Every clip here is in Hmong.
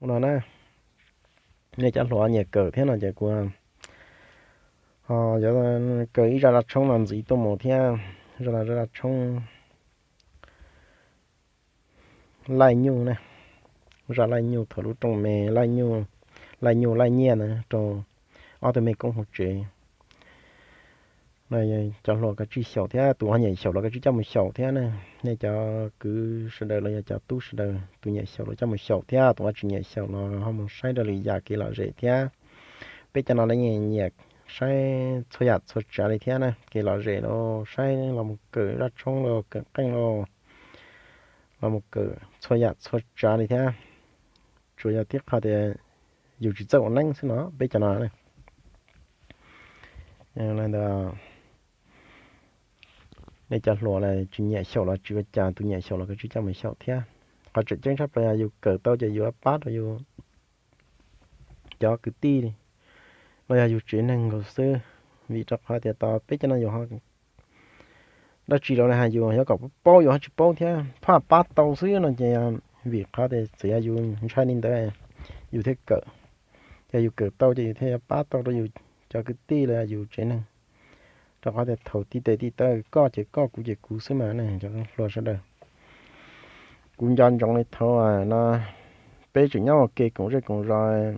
No na, nej cov hluas nyiam kawm thiab no ces kuv ho yuav kawm ib zaj zaj tshoob no ntxiv tuaj mus thiab. Zaj no zaj tshoob laij nyuj na, zaj laij nyuj thaum lub rooj me, laij nyuj, laij nyuj laij nyiaj na rau ob tug me koob hauv tsev. Cov hluas koj tsis xyaum thiab tus ho nyiam xyaum los koj tsis coj mus xyaum thiab na. Nej cov kwv sawv daws los yog cov tub sawv daws, tus nyiam xyaum los coj mus xyaum thiab, tus ho tsis nyiam xyaum los ho mus saib rau lwm yam kev lom zem thiab. Peb cov no los nyiam saib txhua yam txhua tsav li thiab na, kev lom zem los saib los mus kawm zaj tshoob los kawm qeej los, los mus kawm txhua yam txhua tsav li thiab. Tsuas yog tib qho tias yus tsis txawj ua neeb xwb no peb cov no. Ntawd, nej cov hluas los tsis nyiam xyaum los tsis ua cas, tus nyiam xyaum los koj tsis coj mus xyaum thiab. Qhov tseem ceeb tshaj plaws yog yus kawm tau ces yus pab rau yus cov kwv tij los yog yus tsev neeg nkaus xwb. Vim rau qhov tias tos peb cov no yus ho dab tsi los hais yus yog kom paub yus ho tsis paub thiab, phaj pab tau xwb no ces vim qhov tias txawm yog yus ntshai li ntawd yus thiaj kawm. Yog yus kawm tau ces yus thiaj yuav pab tau rau yus cov kwv tij los yus tsev neeg. Rau qhov tias thaum tij tes tij taw, koj ces koj, kuv ces kuv xwb mas ne cov hluas sawv daws. Kuv nco ntsoov li thaum no peb tseem nyob ua ke koom zej koom zos,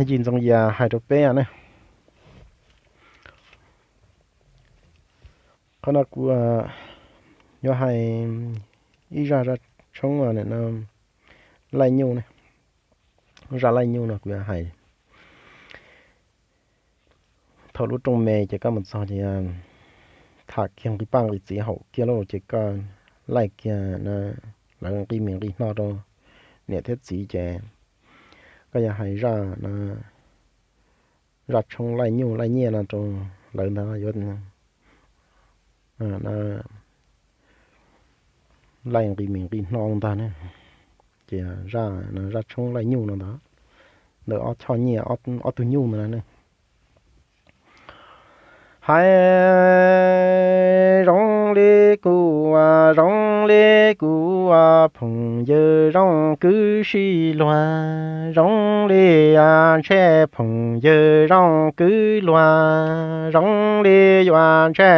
Yij Ntxoov Yias hais rau peb ne. Qhov no kuv yuav hais ib zaj zaj tshoob no, laij nyuj ne. Zaj laij nyuj no kuv yuav hais thaum lub rooj me ces koj mus txog ces tham kiag nqi paj nqi txiv haum kiag lauj ces koj laij kiag lawv nqi mis nqi hno rau niam thiab txiv ces koj yuav hais zaj, zaj tshoob laij nyuj laij nyiaj no rau lawv ntag, yuav laij nqi mis nqi hno ntag ne. Ces zaj tshoob laij nyuj no ntag, ntawm ob choj nyiaj, ob tug nyuj ntawd na. Hais zoo li kuv, zoo li kuv phooj ywg zoo kwv sib luag, zoo li ntshe phooj ywg zoo kwv luag, zoo li yuav ntshe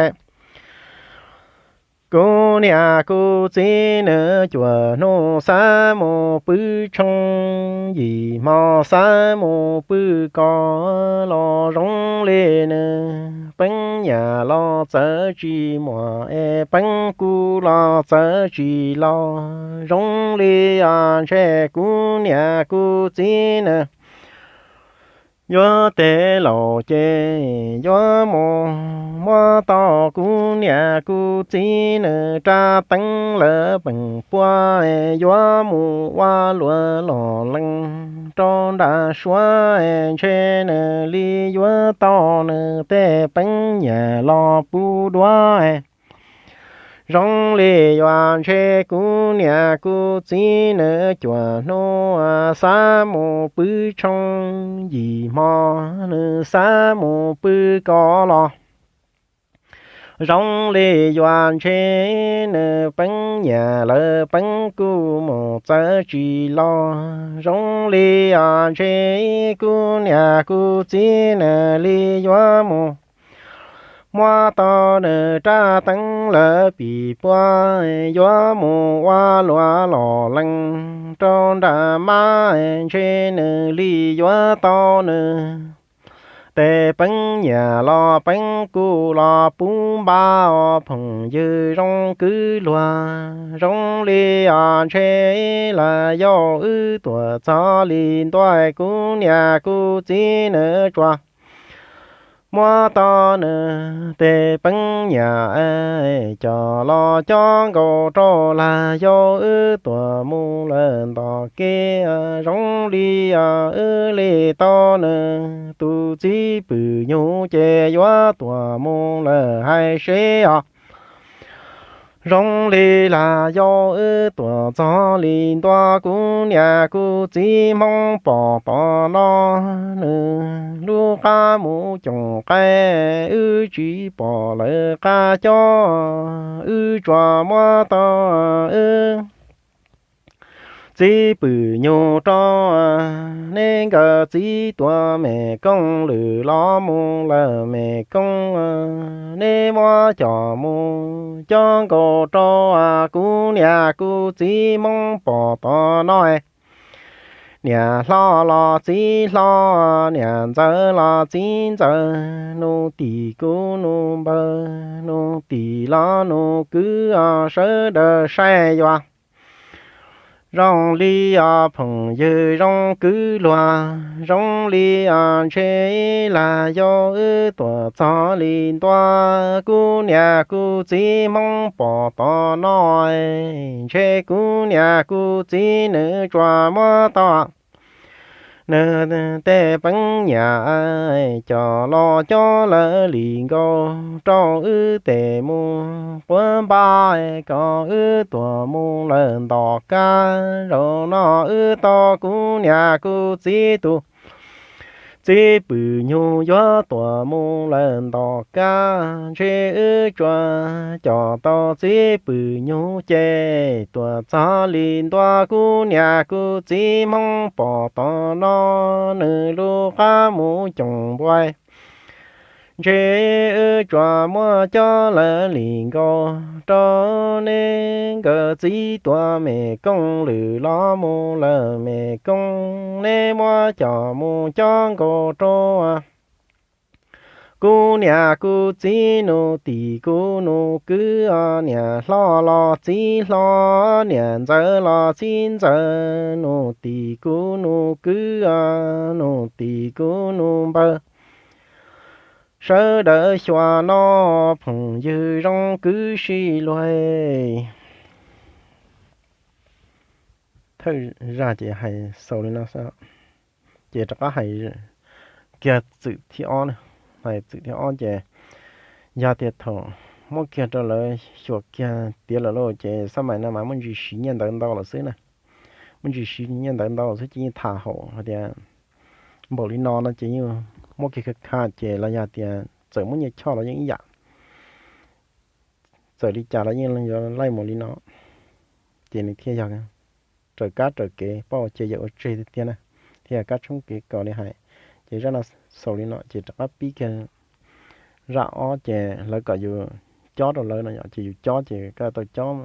kuv niam kuv txiv nws cuaj hnub xav mus pw tshoob, yim hmo xav mus pw koj los, zoo li nws peeb nyam los txawv tsis muaj es peeb kuv los txawv tsis los, zoo li ntshe kuv niam kuv txiv nws yuav tes laus ces yuav mus muab tau kuv niam kuv txiv nws rab teeb lawv peem puab, yuav mus ua luam los lees rau nram suav, ntshe nws li yuav tau nws tej peeb nyam los pub duab. Zoo li yuav ntshe kuv niam kuv txiv nws cuaj hnub xav mus pw tshoob, yim hmo nws xav mus pw koj los, zoo li yuav ntshe nws peeb nyam lawv peeb kuv mus txawv tsis los, zoo li yuav ntshe kuv niam kuv txiv nws li yuav mus muab tau nws rab teeb lawv pim puab, yuav mus ua luam los lees rau nram mab, ntshe nws li yuav tau nws tej peeb nyam los peeb kuv los pub npab os phooj ywg zoo kwv luag, zoo li os ntshe lam yog wb tuam txog li ntua kuv niam kuv txiv nws tsuas muab tau nws tej peeb nyam coj los cob nkaus rau lam yog wb tuam mus lawm ntom kev, zoo li os wb li tau nws tus txiv pwm nyuj ces yuav tuam mus lawm hais seb os. Zoo li lam yog wb tuam txog li ntua kuv niam kuv txiv Hmoob pom tom no, nws lub qab mus coom qaib, wb tsis pom lawv qab cob, wb tsuas muab tau wb txiv pwm nyuj rau, neb nkawd txiv tuam me koob lwm los mus lawm me koob, neb muab coj mus cob nkaus rau kuv niam kuv txiv Hmoob pom tom no. Niam hlob los txiv hlob, niam ntxawm los txiv ntxawm, nus tim kuv nus npawg, nus tim los nus kwv, sawv daws saib yuav zoo li os phooj ywg zoo kwv luag, zoo li os ntshe ib lag yau wb tuam txog li ntua, kuv niam kuv txiv Hmoob pom tom no, ntshe kuv niam kuv txiv nws tsuas muab tau nws tej peev nyiam coj los cob lawv li nkaus rau wb tes mus quav npab kom wb tuam mus lawm ntom kab. Zaum no wb tau kuv niam kuv txiv tus txiv pwm nyuj yuav tuam mus lawm ntom kab, ntshe wb tsuas coj tau txiv pwm nyuj ces tuam txog li ntua, kuv niam kuv txiv Hmoob pom tom no, nws lub qab mus coom npua, ntshe wb tsuas muab cob lawv li nkaus rau neb nkawd txiv tuam me koob lwm los mus lawm me koob, neb muab coj mus cob nkaus rau kuv niam kuv txiv nus tim kuv nus kwv, niam hlob los txiv hlob, niam ntxawm los txiv ntxawm, nus tim kuv nus kwv, nus tim kuv nus npawg, sawv daws xyuas no phooj ywg zoo kwv sib luag. Thawj zaj ces hais xaus li no xwb, ces rov qab hais kiag txwm thib ob, hais txwm thib ob ces yog tias thaum muab kiag rau lawv xyuas kiag tiav lawm lauj ces xab mais no mas muaj ntsis siv nyiaj ntawv ntau lawm xwb na. Muaj ntsis siv nyiaj ntawv ntau lawm xwb ces yeej tham haum hais tias npaum li no no ces yeej muab kiag kha kha ces los yog tias txawm muab nyiaj choj los yeej ib yam, txawm li cas los yeej yuav laij mus li no, ces nws thiaj yog raws kab raws kev pauj ua ce yawm ua tseg tiag tiag na, thiaj yog kab tshoob kev kos li hais. Ces zaj no xaus li no ces rov qab pib kiag zaj ob ces lawv kom yus cob rau lawv no yom, ces yus cob ces koj tau cob,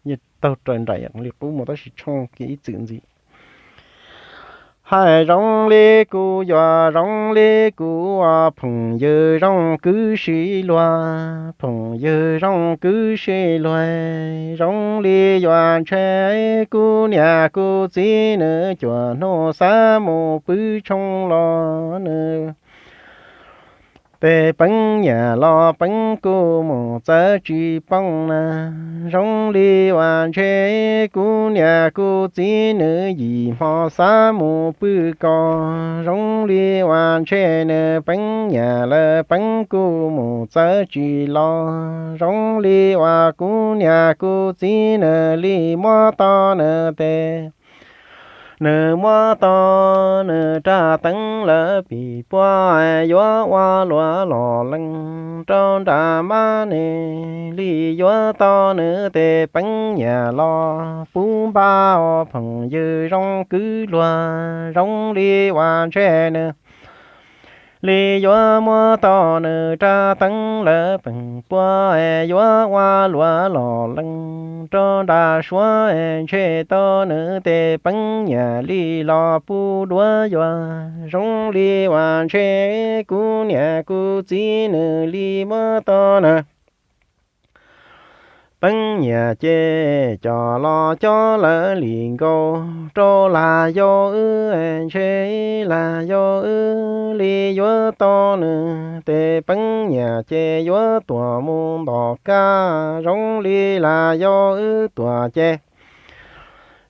yeej taug raws nraim li qub mus tab sis tshooj kiag ib txwm ntxiv. Hais zoo li kuv yuav zoo li kuv ua phooj ywg zoo kwv sib luag, phooj ywg zoo kwv sib luag, zoo li yuav ntshe kuv niam kuv txiv nws cuaj hnub xav mus pw tshoob los nws tej peev nyiam los peev kuj mus txawv tsis poob na. Zoo li uas ntshe kuv niam kuv txiv nws yim hmo xav mus pw kos, zoo li uas ntshe nws peev nyiam lawm peev kuj mus txawv tsis los, zoo li uas kuv niam kuv txiv nws li muab tau nws tes nws muab tau nws raj teev lawv pim puab, yuav ua luam los lees rau nram mab ne, li yuav tau nws tes peev nyiam los puv npab os phooj ywg zoo kwv luag, zoo li uas ntshe nws li yuav muab tau nws raj teev lawv pim puab, yuav ua luam los lees rau nram suav, ntshe tau nws tes peev nyiam li los puv duav yuav, zoo li uas ntshe kuv niam kuv txiv nws li muab tau nws peev nyiam ces coj los cob lawv li nkaus rau lag yau wb, ntshe ib lag yau wb li yuav tau nws tes peev nyiam ces yuav tuam mus ntom kab, zoo li lag yau wb tuam ces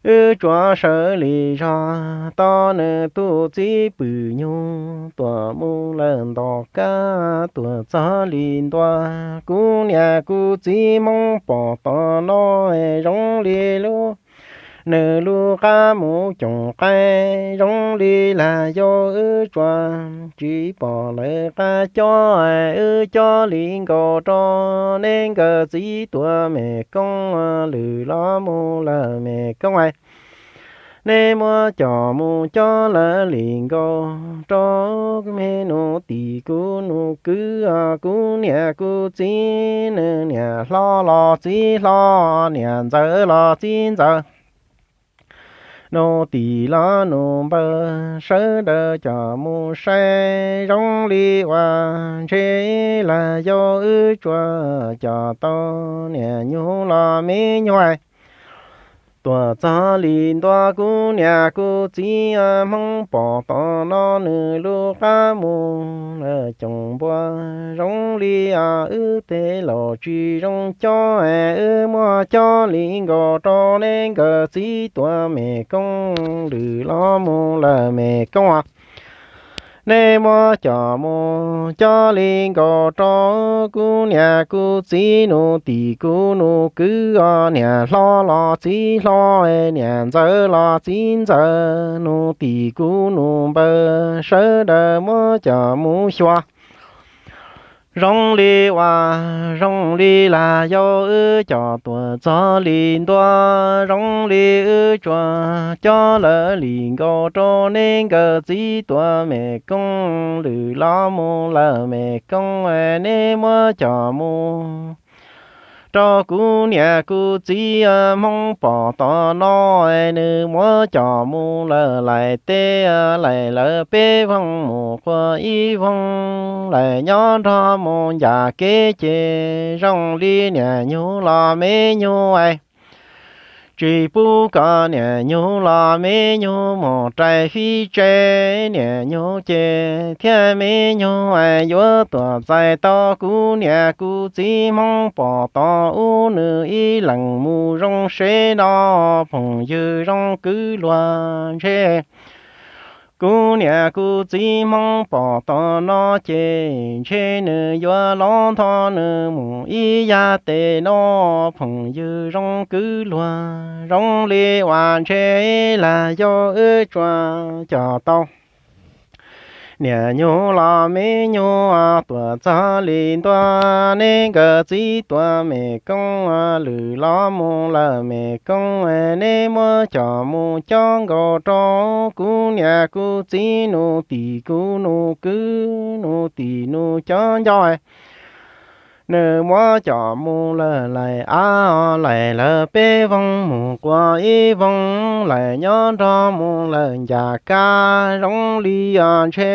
wb tsuas sawv li zog tau nws tus txiv pwm nyuj tuam mus lawm ntom kab, tuam txog li ntua kuv niam kuv txiv Hmoob pom tom no, zoo li lub nws lub qab mus coom qaib, zoo li lag yau wb tsuas tsis pom lawv qab cob, wb cob li nkaus rau neb nkawd txiv tuam me koob, lwm los mus lawm me koob, Nej muab coj mus cob lawv li nkaus rau me nus tim kuv nus kwv, kuv niam kuv txiv nws niam hlob los txiv hlob, niam ntxawm los txiv ntxawm, nus tim los nus npawg, sawv daws coj mus saib zoo li uas ntshe lam yog wb tsuas coj tau niam nyuj los me nyuj. Tuam txog li ntua kuv niam kuv txiv Hmoob pom tom no nws lub qab mus lawm coom npua, zoo li wb tej laus tsis zoo cob, wb muab cob li nkaus rau neb nkawd txiv tuam me koob, lwm los mus lawm me koob. Nej muab coj mus cob li nkaus rau kuv niam kuv txiv nus tim kuv nus kwv, niam hlob los txiv hlob, niam ntxawm los txiv ntxawm, nus tim kuv nus npawg, sawv daws muab coj mus xyuas zoo li uas zoo li lam yog wb coj tuam txog li ntua, zoo li wb tsuas cob lawv li nkaus rau neb nkawd txiv tuam me koob, lwm los mus lawm me koob. Nej muab coj mus rau kuv niam kuv txiv Hmoob pom tom no, nws muab coj mus lawm laim teb, laim lawv peb voog mus quas ib voog, laim nyob nrog mus ncas kev ces zoo li niam nyuj los me nyuj. Tsis pub kom niam nyuj los me nyuj mus rais fib tsev, niam nyuj ces thiab me nyuj yuav tuam txais tau kuv niam kuv txiv Hmoob pom tom ub, nws ib leeg mus zoo seb no phooj ywg zoo kwv luag ntshe kuv niam kuv txiv Hmoob pom tom no ces ntshe nws yuav los ntho nws mus ib yam tej no phooj ywg zoo kwv luag, zoo li uas ntshe lam yog wb tsuas coj tau niam nyuj los me nyuj tuam txog li ntua, neb nkawd txiv tuam me koob, lwm los mus lawm me koob. Nej muab coj mus cob nkaus rau kuv niam kuv txiv nus tim kuv nus kwv, nus tim nus cov ncauj. Nws muab coj mus lawm laim av, laim lawv peb voog mus quas ib voog, laim nyob nrog mus lawm ncas kab, zoo li os ntshe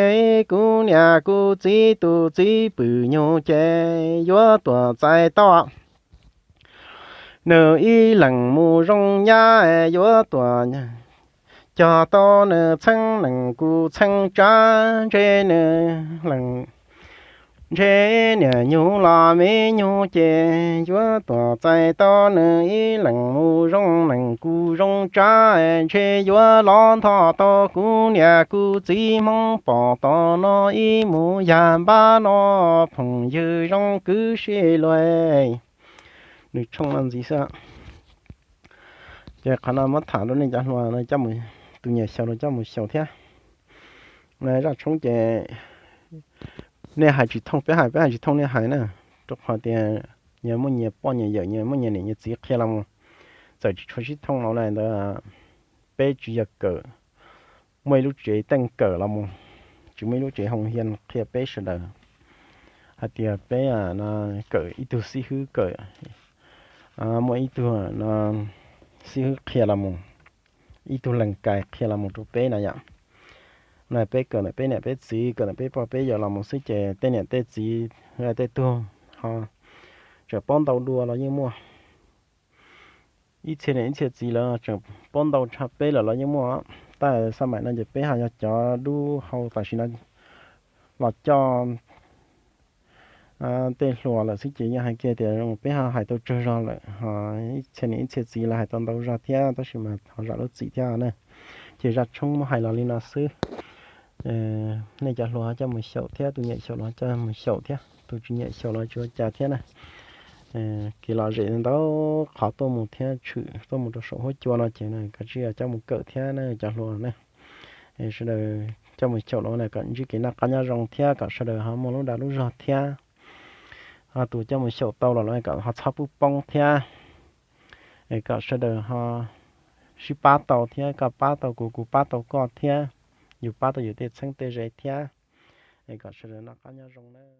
kuv niam kuv txiv tus txiv pwm nyuj ces yuav tuam txais tau nws ib leeg mus zoo nyab, yuav tuam cog tau nws txheeb nees kuv txheeb tsav, ntshe nws lees ntshe niam nyuj los me nyuj ces yuav tuam txais tau nws ib leeg mus zoo nees kuv zoo tsav, ntshe yuav los ntho tau kuv niam kuv txiv Hmoob pom tom no ib mus yam npab no phooj ywg zoo kwv sib luag. Nws tshooj no ntxiv xwb. Ces qhov no muab tham rau nej cov hluas no coj mus, tus nyiam xyaum los coj mus xyaum thiab. Zaj tshoob ces nej hais tsis thooj peb hais, peb hais tsis thooj nej hais na, rau qhov tias nyias muaj nyias poj nyias yawm, nyias muaj nyias niam nyias txiv qhia los mus, txawm tsis tshua sib thooj los lawm ntawd, peb tsis yog kawm, muaj ib lub tsev teej kawm los mus, tsis muaj ib lub tsev hoo hia qhia peb sawv daws hais tias peb no kawm ib tug xib hwb kawm, muaj ib tug no xib hwb qhia los mus, ib tug lees kais qhia los mus rau peb na yom. Na peb kawm ntawm peb niam peb txiv, kawm ntawm peb pog peb yawm los mus xwb ces tej niam tej txiv tej tug ho tseem paub ntau dua los yeej muaj. Ib txhia niam ib txhia txiv lawv tseem paub ntau tshaj peb lawm los yeej muaj. Tab sis xab maim no ces peb ho yog cov dub hau tam sim no los coj tej hluas lawm xwb ces yeej hais kiag tias zoo peb ho hais tau tsawg zog lawm, ho ib txhia niam ib txhia txiv lawv hais tau ntau zog thiab tab sis mas thov zam lub txim thiab na. Ces zaj tshoob muab hais los li no xwb. Nej cov hluas coj mus xyaum thiab, tus nyiam xyaum los coj mus xyaum thiab, tus tsis nyiam xyaum los tsis ua cas thiab na. Kev lom zem ntau qhov tuaj mus thiab tshwm tuaj mus rau saum huab cua no ces kav tsij coj mus kawm thiab na cov hluas na. Sawv daws coj mus xyaum los na kom ntsib kev noj qab nyob zoo thiab kom sawv daws ho muaj lub dag lub zog thiab. Ho tus coj mus xyaum tau los los kom ho txhob pub poob thiab. Kom sawv daws ho sib pab tau thiab, koj pab tau kuv, kuv pab tau koj thiab, yus pab tau yus tej txheeb tej ze thiab. Es kom sawv daws noj qab nyob zoo na.